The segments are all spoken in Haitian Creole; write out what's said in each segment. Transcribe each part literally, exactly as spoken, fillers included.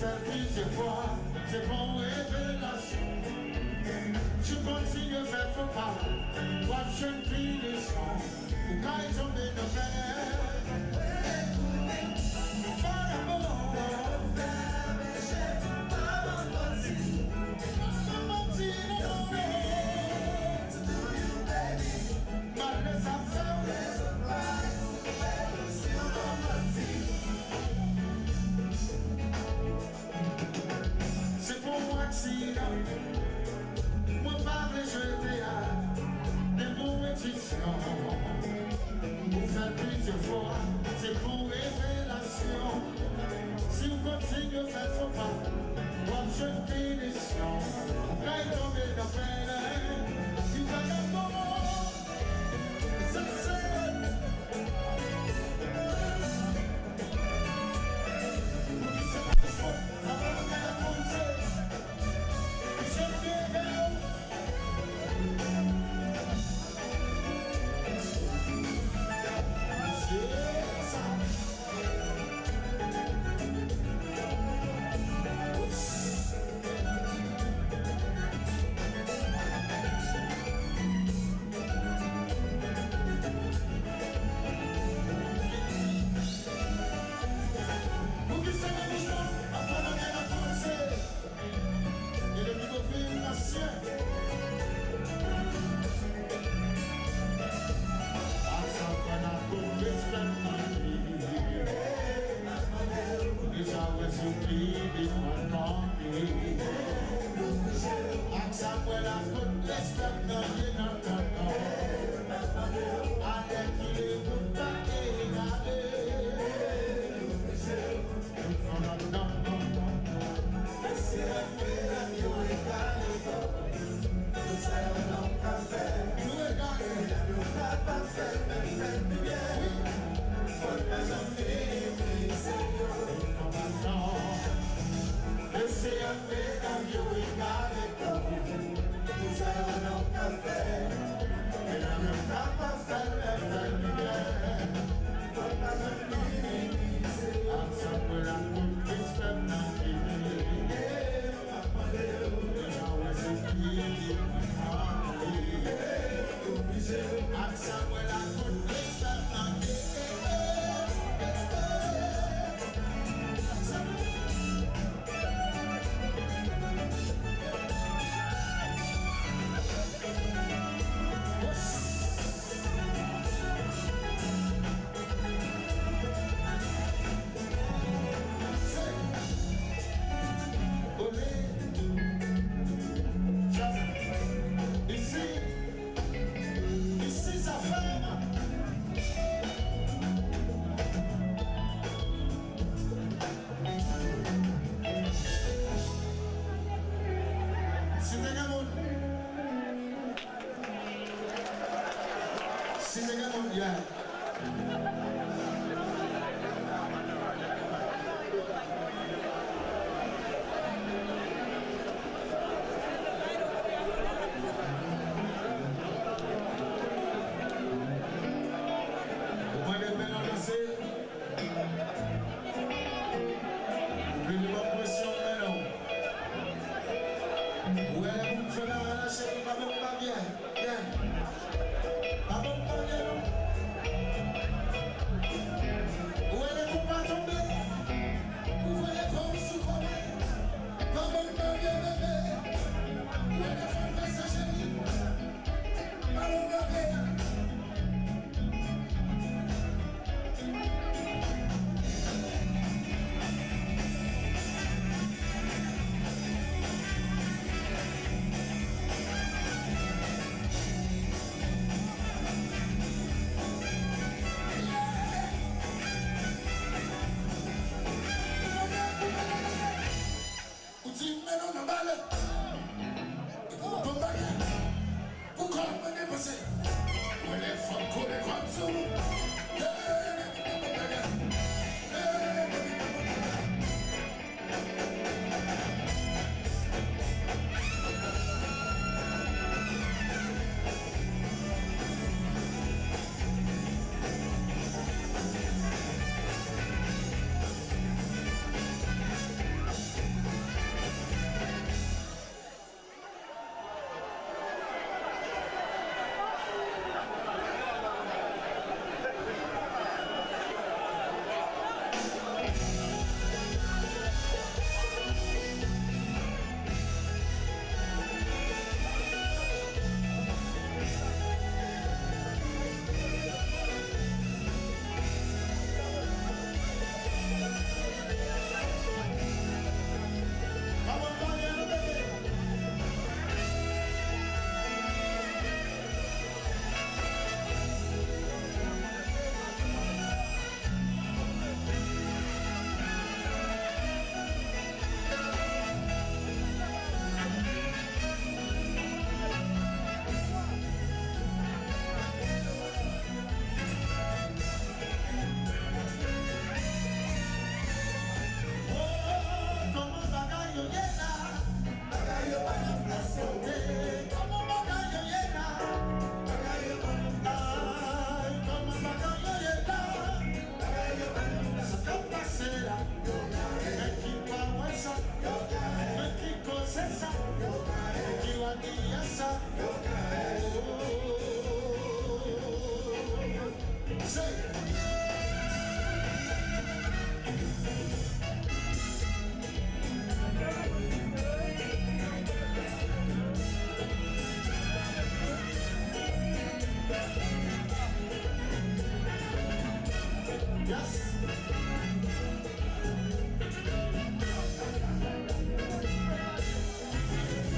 Plizyè fwa, se bon revelasyon. Si w kontinye fè fo pa, w ap jwenn pinisyon. Ou kay tonbe nan pèlè. Fò damò. Pa ban manti, non, non. Malè sa fè w. Se pa yon aksidan. Mwen pa vle jwe teyat. Men pou repetisyon. Ou fè plizyè fwa. Se pou revelasyon. Si w kontinye fè fo pa, w ap jwenn pinisyon. Ou kay tonbe nan pèlè. Yon vagabon. Sa se. Poukisa nan bouch mwen ap pale nan franse? E depi nou vin ansyen. Ak sa pran ak tout respè m mande. Deja wè sou ki li mwen kanpe. Ak sa pran ak tout respè m mande nan kanpe. Alèkile moun pa egale.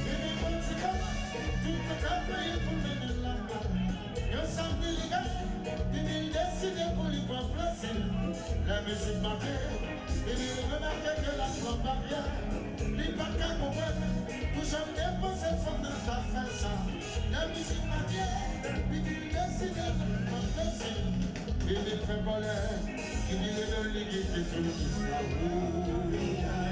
Vini pran ti kòb, tout sa k ap peye pou mennen l lakay. Yon samdi li gaye, vini l deside pou li pran plezi l. Lè mizik monte, vini l remake ke l ap pran baryè. Li pa ka konprann pou jan depoze fanm nan ta fè sa. Lè mizik monte, vini l deside pou li pran plezi l. Vini l fè kòlè, ki vire do l, li kite sou pis la. Wouy.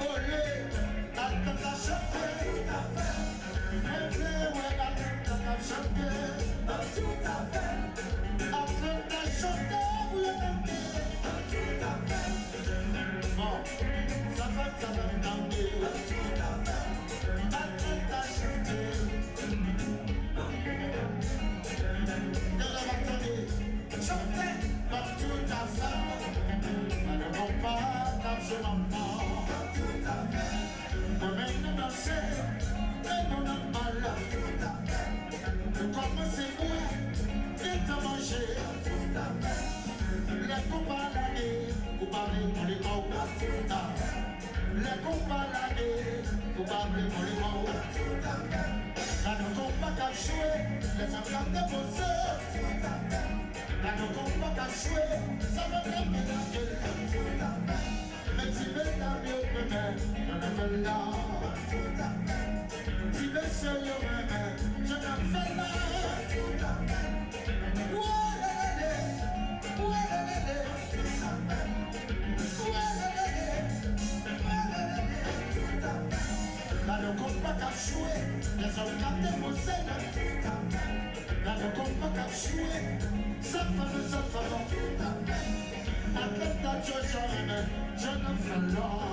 Ole, Atlanta chante. Mwen vle wè Atlanta k ap chante. Atlanta chante pou yo tande. Bon, sa fè, sa fè m tande. Atlanta chante. Gade m ap tande. Chante, m ap tout afè. Gade konpa k ap jwe manman. Mwen menm nan danse, men nou nan bal. Nou kòmanse bwè, gentan manje. Lè konpa lage, ou pa vle pran lekò. Lè konpa lage, ou pa vle pran lekò. Gade konpa k ap jwe, lè sa k ap depoze. Gade konpa k ap jwe, sa fè m lage. Men ti medam yo renmen jan n ap fè l la. Ti mesye yo renmen jan n ap fè l la. Welelele, welelele. Welelele, welelele. Gade konpa k ap jwe, lè sa w ap depoze. Gade konpa k ap jwe, sa fè nou, sa fè nou. Atlanta, Georgia, renmen jan n ap fè l la.